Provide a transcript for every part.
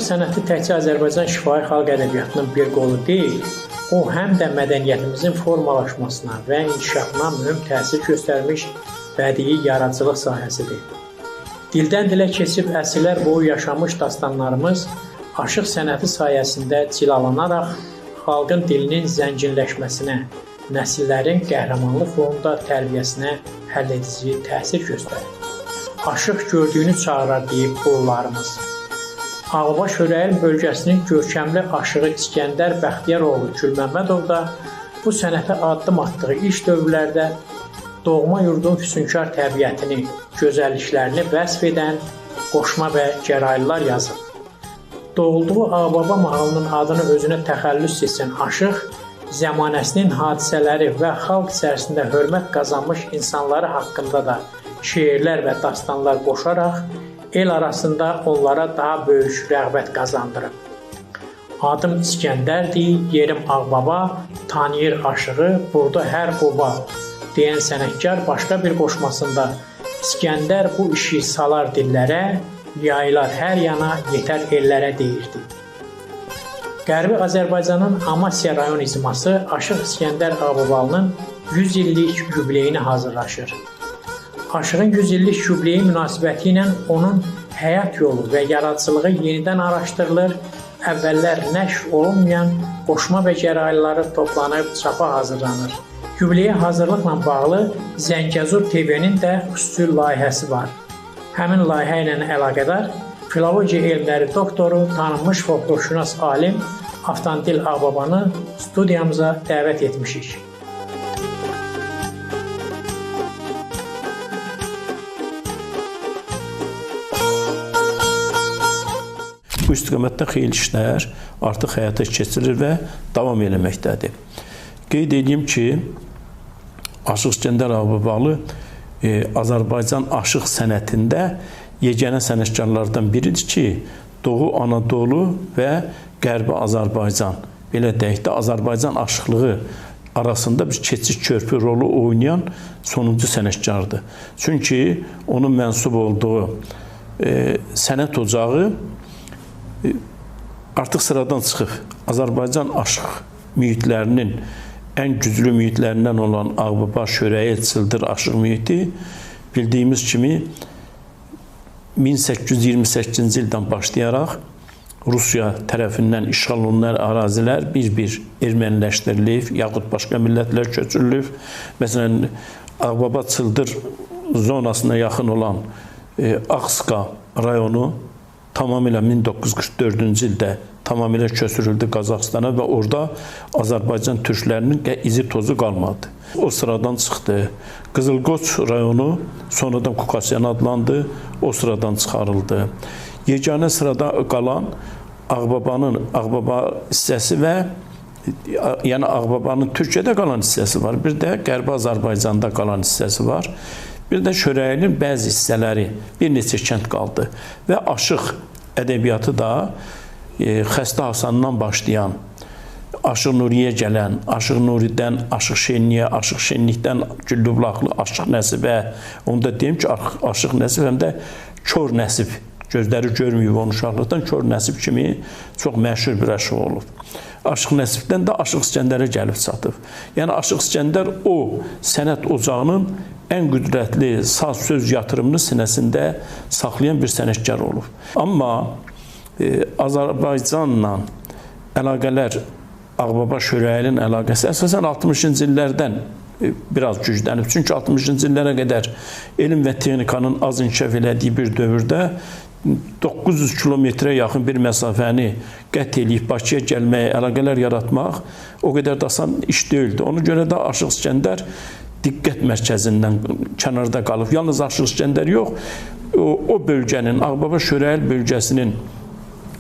sənəti təkcə Azərbaycan şifahi xalq ədəbiyyatının bir qolu deyil, o həm də mədəniyyətimizin formalaşmasına və inkişafına mühüm təsir göstərmiş bədii yaradıcılıq sahəsidir. Dildən dilə keçib əsrlər boyu yaşamış dastanlarımız aşıq sənəti sayəsində cilalanaraq xalqın dilinin zənginləşməsinə, nəsillərin qəhrəmanlıq ruhunda tərbiyəsinə həlledici təsir göstərir. Aşıq gördüyünü çağırar deyib ulularımız. Ağbaba Şörəyil bölgəsinin görkəmli aşığı İsgəndər Bəxtiyaroğlu Gülməmmədov da bu sənətə addım atdığı ilk dövrlərdə doğma yurdun füsunkar təbiətini, gözəlliklərini vəsf edən qoşma və gəraylılar yazıb. Doğulduğu Ağbaba mahalının adını özünə təxəllüs seçən aşıq, zəmanəsinin hadisələri və xalq içərisində hörmət qazanmış insanları haqqında da şeirlər və dastanlar qoşaraq el arasında onlara daha böyük rəğbət qazandırıb. Adım İsgəndərdir, yerim Ağbaba, tanıyır aşığı, burada hər oba deyən sənətkar başqa bir qoşmasında İsgəndər bu işi salar dillərə, yayılar hər yana, yetər ellərə deyirdi. Qərbi Azərbaycanın Amasya rayon icması Aşıq İsgəndər Ağbabalının 100 illik yubileyini hazırlaşır. Aşığın 100 illik yubileyi münasibəti ilə onun həyat yolu və yaradıcılığı yenidən araşdırılır, əvvəllər nəşr olunmayan qoşma və gəraylıları toplanıb çapa hazırlanır. Yubileyə hazırlıqla bağlı Zəngəzur TV-nin də xüsusi layihəsi var. Həmin layihə ilə əlaqədar filologiya elmləri doktoru, tanınmış folklorşünas alim Avtandil Ağbabanı studiyamıza dəvət etmişik. Bu istiqamətdə xeyli işlər artıq həyata keçirilir və davam eləməkdədir. Qeyd edeyim ki, Aşıq İsgəndər Ağbabalı Azərbaycan aşıq sənətində yeganə sənətkarlardan biridir ki, Doğu Anadolu və Qərbi Azərbaycan, belə deyək də, Azərbaycan aşıqlığı arasında bir keçid körpü rolu oynayan sonuncu sənətkardır. Çünki onun mənsub olduğu sənət ocağı artıq sıradan çıxıb. Azərbaycan aşıq mühitlərinin ən güclü mühitlərindən olan Ağbaba, Şörəyil, Çıldır aşıq mühiti bildiyimiz kimi 1828-ci ildən başlayaraq Rusiya tərəfindən işğal olunan ərazilər bir-bir erməniləşdirilib, yaxud başqa millətlər köçürülüb. Məsələn, Ağbaba Çıldır zonasına yaxın olan Ağska rayonu tamamilə 1944-cü ildə tamamilə köçürüldü Qazaxıstana və orada Azərbaycan türklərinin izi tozu qalmadı. O sıradan çıxdı. Qızılqoç rayonu sonradan Kukasyan adlandı, o sıradan çıxarıldı. Yeganə sırada qalan Ağbabanın Ağbaba hissəsi və yəni Ağbabanın Türkiyədə qalan hissəsi var, bir də Qərbi Azərbaycanda qalan hissəsi var. Bir də Şörəyilin bəzi hissələri, bir neçə kənd qaldı. Və aşıq ədəbiyyatı da Xəstə Hasandan başlayan, Aşıq Nuriyə gələn, Aşıq Nuridən Aşıq Şenliyə, Aşıq Şenlikdən Güllübulaqlı Aşıq Nəsibə, onu da deyim ki, Aşıq Nəsib həm də Kor Nəsib, gözləri görməyib onun uşaqlıqdan, Kor Nəsib kimi çox məşhur bir aşıq olub. Aşıq Nəsibdən də Aşıq İsgəndərə gəlib çatıb. Yəni Aşıq İsgəndər o sənət ocağının ən qüdrətli saz söz yatırımını sinəsində saxlayan bir sənətkar olub. Amma Azərbaycanla əlaqələr, Ağbaba Şörəyilin əlaqəsi əsasən 60-cı illərdən biraz güclənib. Çünki 60-cı illərə qədər elm və texnikanın az inkişaf elədiyi bir dövrdə 900 kilometrə yaxın bir məsafəni qət eləyib Bakıya gəlməyə, əlaqələr yaratmaq o qədər də asan iş deyildi. Ona görə də Aşıq İsgəndər diqqət mərkəzindən kənarda qalıb. Yalnız Aşıq İsgəndər yox, o bölgənin, Ağbaba Şörəyil bölgəsinin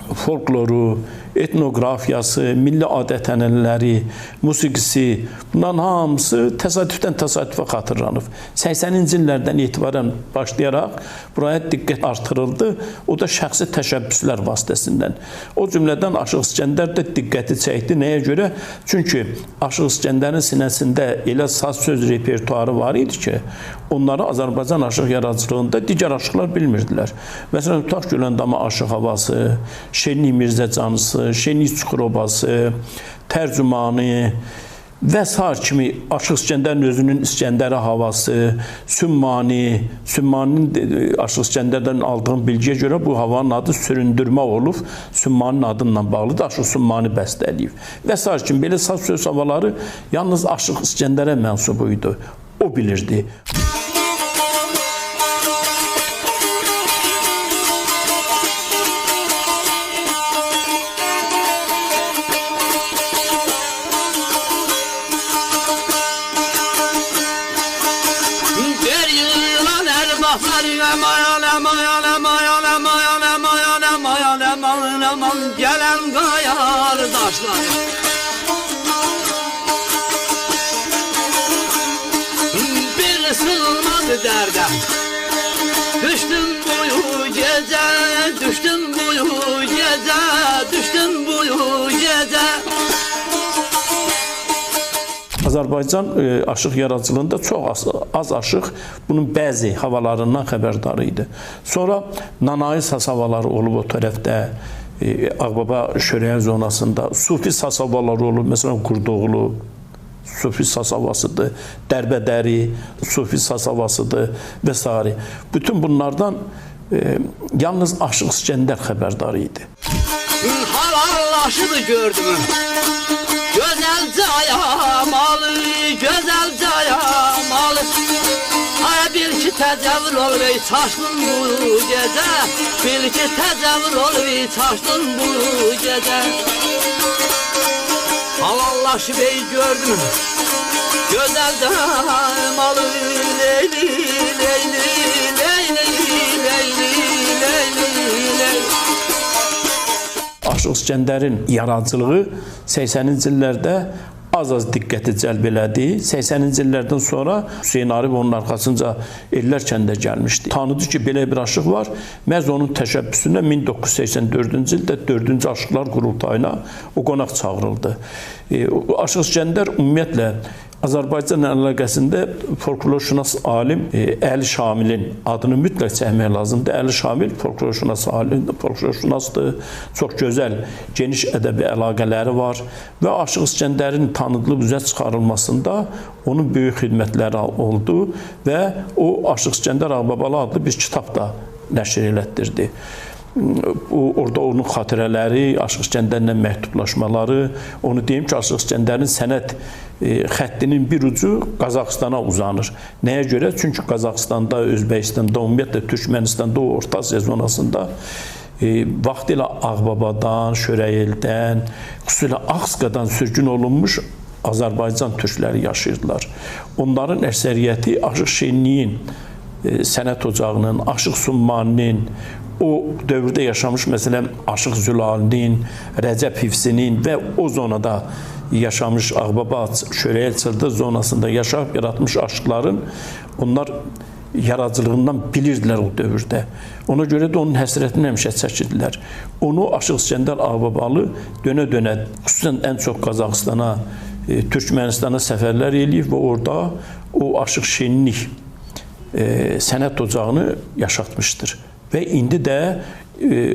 folkloru, etnoqrafiyası, milli adət-ənənələri, musiqisi, bunların hamısı təsadüfdən təsadüfə xatırlanıb. 80-ci illərdən etibarən başlayaraq buraya diqqət artırıldı. O da şəxsi təşəbbüslər vasitəsindən. O cümlədən Aşıq İsgəndər də diqqəti çəkdi. Nəyə görə? Çünki Aşıq İsgəndərin sinəsində elə saz söz repertuarı var idi ki, onları Azərbaycan aşıq yaradıcılığında digər aşıqlar bilmirdilər. Məsələn, tutaq Güləndama aşıq havası, Şenlik Mirzə Canısı, Şenlik Çuxurobası, Tərcümanı və sair kimi Aşıq İsgəndərin özünün İsgəndəri havası, Sümmani, Sümmaninin Aşıq İsgəndərdən aldığım bilgiyə görə bu havanın adı süründürmə olub, Sümmaninin adıyla bağlıdır, Aşıq Sümmani bəstəliyib. Və sair kimi belə saz söz havaları yalnız Aşıq İsgəndərə mənsub idi. O bilirdi. Gelen kardeşler bir sığmaz derde. Düştüm boyu gece, düştüm boyu gece, düştüm boyu gece. Azərbaycan aşıq yaradıcılığında çox az aşıq bunun bəzi havalarından xəbərdar idi. Sonra Nanayi saz havaları olub o tərəfdə, Ağbaba Şörəyə zonasında, Sufi saz havaları olub, məsələn Qurdoğlu Sufi saz havasıdır, Dərbədəri Sufi saz havasıdır və s. Bütün bunlardan yalnız Aşıq İsgəndər xəbərdar idi. Halallaşıdı gördüm. Gözəl cayamalı, gözəl cayamalı. Ay bil ki təcəvvür olub, çaşdın bu gecə. Bil ki təcəvvür olub, çaşdın bu gecə. Halallaşıb ey gördüm. Gözəl cayamalı, leyli, leyli, leyli, leyli, leyli, leyli. Aşıq İsgəndərin yaradıcılığı 80-ci illərdə az-az diqqəti cəlb elədi. 80-ci illərdən sonra Hüseyn Arif onun arxasınca Ellər kəndə gəlmişdi. Tanıdı ki, belə bir aşıq var. Məhz onun təşəbbüsündə 1984-cü ildə 4-cü Aşıqlar Qurultayına o qonaq çağırıldı. Aşıq İsgəndər ümumiyyətlə Azərbaycanla əlaqəsində folklorşünas alim Əli Şamilin adını mütləq çəkmək lazımdır. Əli Şamil folklorşünas alim, folklorşünasdır. Çox gözəl, geniş ədəbi əlaqələri var və Aşıq İsgəndərin tanıdılıb üzə çıxarılmasında onun böyük xidmətləri oldu və o Aşıq İsgəndər Ağbabalı adlı bir kitab da nəşr elətdirdi. Orada onun xatirələri, Aşıq İsgəndərlə məktublaşmaları, onu deyim ki, Aşıq İsgəndərin sənət xəttinin bir ucu Qazaxıstana uzanır. Nəyə görə? Çünki Qazaxıstanda, Özbəkistanda, ümumiyyətlə Türkmenistanda, o Orta Asiya zonasında vaxtilə Ağbabadan, Şörəyeldən, xüsusilə Axqadan sürgün olunmuş Azərbaycan türkləri yaşayırdılar. Onların əksəriyyəti Aşıq Şenliyin sənət ocağının, Aşıq Summaninin, o dövrdə yaşamış, məsələn, Aşıq Zülalinin, Rəcəb Hifsinin və o zonada yaşamış Ağbaba, Şörəyel Çıldır zonasında yaşayıb yaratmış aşıqların onlar yaradıcılığından bilirdilər o dövrdə. Ona görə də onun həsrətini həmişə çəkirdilər. Onu Aşıq İsgəndər Ağbabalı dönə-dönə, xüsusən ən çox Qazaxıstana, Türkmenistana səfərlər eləyib və orada o Aşıq Şenlik sənət ocağını yaşatmışdır. Və indi də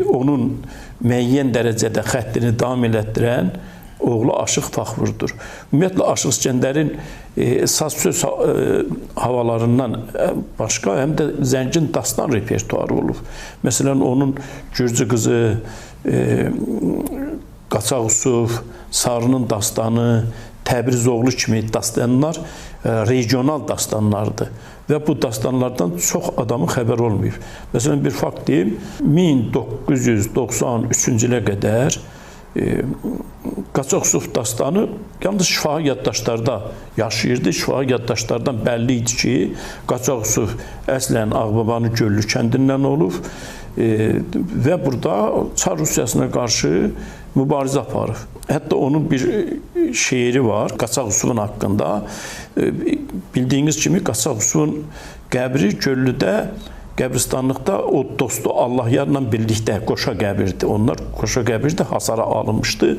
onun müəyyən dərəcədə xəttini davam elətdirən oğlu Aşıq Faxvurdur. Ümumiyyətlə, Aşıq İsgəndərin saz söz havalarından başqa həm də zəngin dastan repertuarı olub. Məsələn, onun Gürcü qızı, Qaçaq Yusuf, Sarının dastanı, Təbrizoğlu kimi dastanlar regional dastanlardır. Və bu dastanlardan çox adamın xəbər olmayıb. Məsələn, bir fakt deyim, 1993-cü ilə qədər Qaçaq Yusuf dastanı yalnız şifahi yaddaşlarda yaşayırdı. Şifahi yaddaşlardan bəlli idi ki, Qaçaq Yusuf əslən Ağbabanın Göllü kəndindən olub və burada Çar Rusiyasına qarşı mübarizə aparıb. Hətta onun bir şeiri var Qaçaq Yusufun haqqında. Bildiyiniz kimi Qaçaq Yusufun qəbri Göllüdə, qəbristanlıqda o dostu Allahyarla birlikdə qoşa qəbirdir. Onlar qoşa qəbirdə hasara alınmışdı.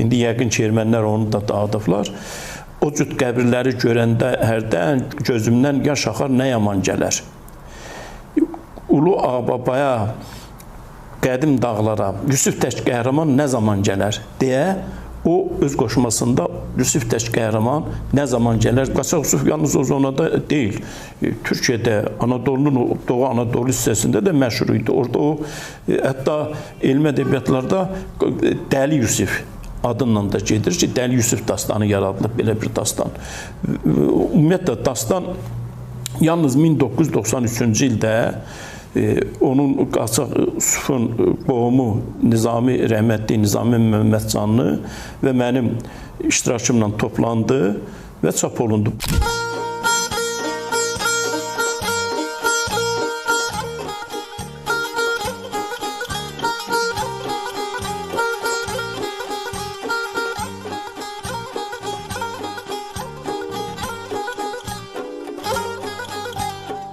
İndi yəqin ki, ermənilər onu da dağıdıblar. O cüt qəbirləri görəndə hərdən gözümdən yaş axar, nə yaman gələr. Ulu Ağbabaya, qədim dağlara, Yusuf tək qəhrəman nə zaman gələr deyə o öz qoşmasında Yusuf tək qəhrəman nə zaman gələr? Qaçaq Yusuf yalnız o zonada deyil. Türkiyədə, Anadolunun Doğu Anadolu hissəsində də məşhur idi. Orada o, hətta elmi ədəbiyyatlarda Dəli Yusuf adınla da gedir ki, Dəli Yusuf dastanı yaradılıb, belə bir dastan. Ümumiyyətlə, dastan yalnız 1993-cü ildə onun Qaçaq Yusufun qohumu Nizami, rəhmətli Nizami Məmmədcanlı və mənim iştirakımla toplandı və çap olundu.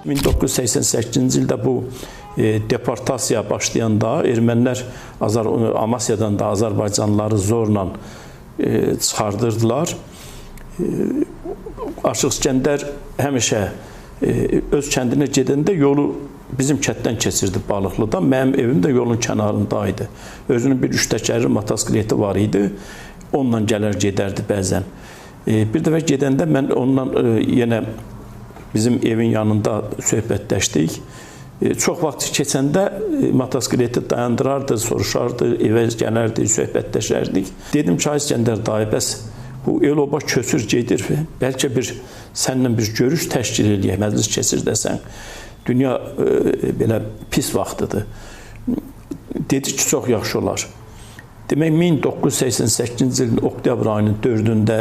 ...1988-ci ildə bu deportasiya başlayanda ermənilər Amasyadan da Azərbaycanlıları zorla çıxardırdılar. Aşıq İsgəndər həmişə öz kəndinə gedəndə yolu bizim kənddən keçirdi Balıqlıdan. Mənim evim də yolun kənarında idi. Özünün bir üç təkərli motosikleti var idi. Onunla gələr gedərdi bəzən. Bir dəfə gedəndə mən onunla yenə bizim evin yanında söhbətləşdik. Çox vaxt keçəndə motosikleti dayandırardı, soruşardı, evə gələrdi, söhbətləşərdik. Dedim ki, ay İsgəndər dayı, bəs bu el-oba köçür, gedir. Bəlkə bir səninlə bir görüş təşkil eləyək, məclis keçir desən. Dünya belə pis vaxtıdır. Dedi ki, çox yaxşı olar. Demək, 1988-ci ilin oktyabr ayının 4-ündə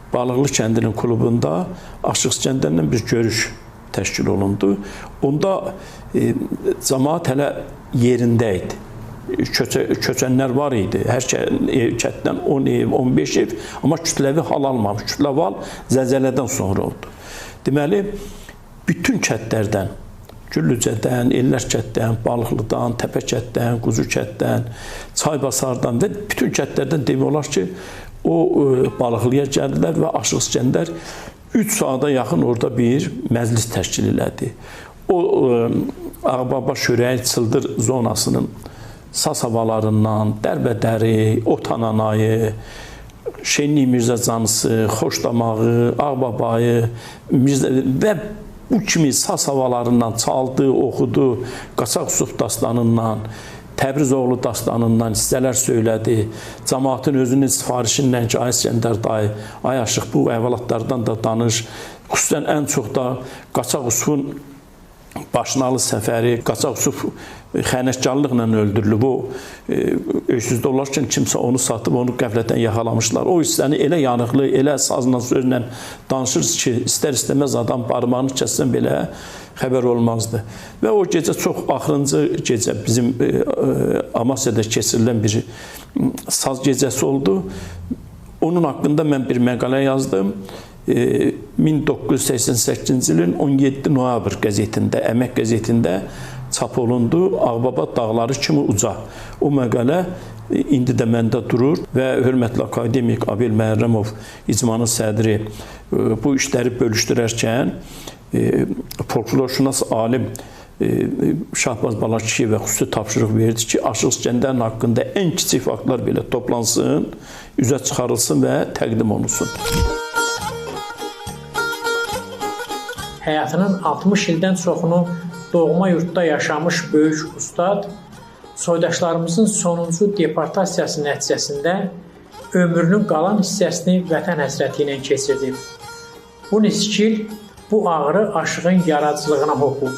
Balıqlı kəndinin klubunda Aşıq İsgəndərlə bir görüş təşkil olundu. Onda cəmaət hələ yerində idi. Köçənlər var idi. Hər kənddən 10 ev, 15 ev, amma kütləvi hal almamış. Kütləvi hal zəlzələdən sonra oldu. Deməli, bütün kəndlərdən, Güllücədən, Ellər kənddən, Balıqlıdan, Təpə kənddən, Quzu kənddən, Çaybasardan və bütün kəndlərdən demək olar ki, o Balıqlıya gəldilər və Aşıq İsgəndər 3 saata yaxın orada bir məclis təşkil elədi. O Ağbaba Şörəyi Çıldır zonasının saz havalarından, Dərbədəri, Otananayı, Şenli Mirzəcanısı, Xoşdamağı, Ağbabayı və bu kimi saz havalarından çaldı, oxudu, Qaçaq Yusuf dastanından, Təbrizoğlu dastanından hissələr söylədi. Cəmaatın özünün sifarişi ilə ki, ay İsgəndər dayı, ay Aşıq, bu əhvalatlardan da danış. Xüsusən ən çox da Qaçaq Yusufun Başınalı səfəri, Qaçaq Yusuf xəyanətkarlıqla öldürülüb. O öysüzdə olarkən kimsə onu satıb, onu qəflətən yaxalamışlar. O hissəni elə yanıqlı, elə sazla, sözlə danışır ki, istər-istəməz adam barmağını kəssən belə xəbər olmazdı. Və o gecə çox axırıncı gecə bizim Amasyada keçirilən bir saz gecəsi oldu. Onun haqqında mən bir məqalə yazdım. 1988-ci ilin 17 noyabr qəzetində, Əmək qəzetində çap olundu. Ağbaba dağları kimi uca. O məqalə indi də məndə durur və hörmətli akademik Abel Məhərrəmov, icmanın sədri, bu işləri bölüşdürərkən folklorşünas alim Şahbaz Balakişiyevə xüsusi tapşırıq verdi ki, Aşıq İsgəndərin haqqında ən kiçik faktlar belə toplansın, üzə çıxarılsın və təqdim olunsun. Həyatının 60 ildən çoxunu doğma yurdda yaşamış böyük ustad, soydaşlarımızın sonuncu deportasiyası nəticəsində ömrünün qalan hissəsini vətən həsrəti ilə keçirdi. Bu niskil, bu ağrı aşığın yaradıcılığına hopub.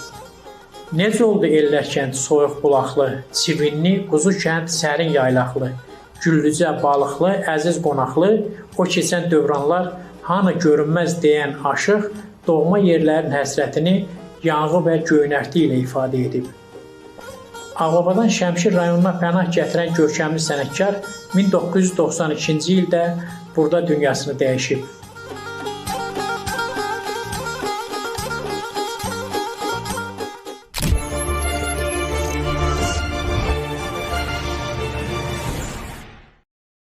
Necə oldu Ellər kənd soyuq bulaqlı, çivinli, quzu kənd sərin yaylaqlı, Güllücə balıqlı, əziz qonaqlı, o keçən dövranlar hanı görünməz deyən aşıq, doğma yerlərin həsrətini yanğı və göynərti ilə ifadə edib. Ağbabadan Şəmkir rayonuna pənah gətirən görkəmli sənətkar 1992-ci ildə burada dünyasını dəyişib.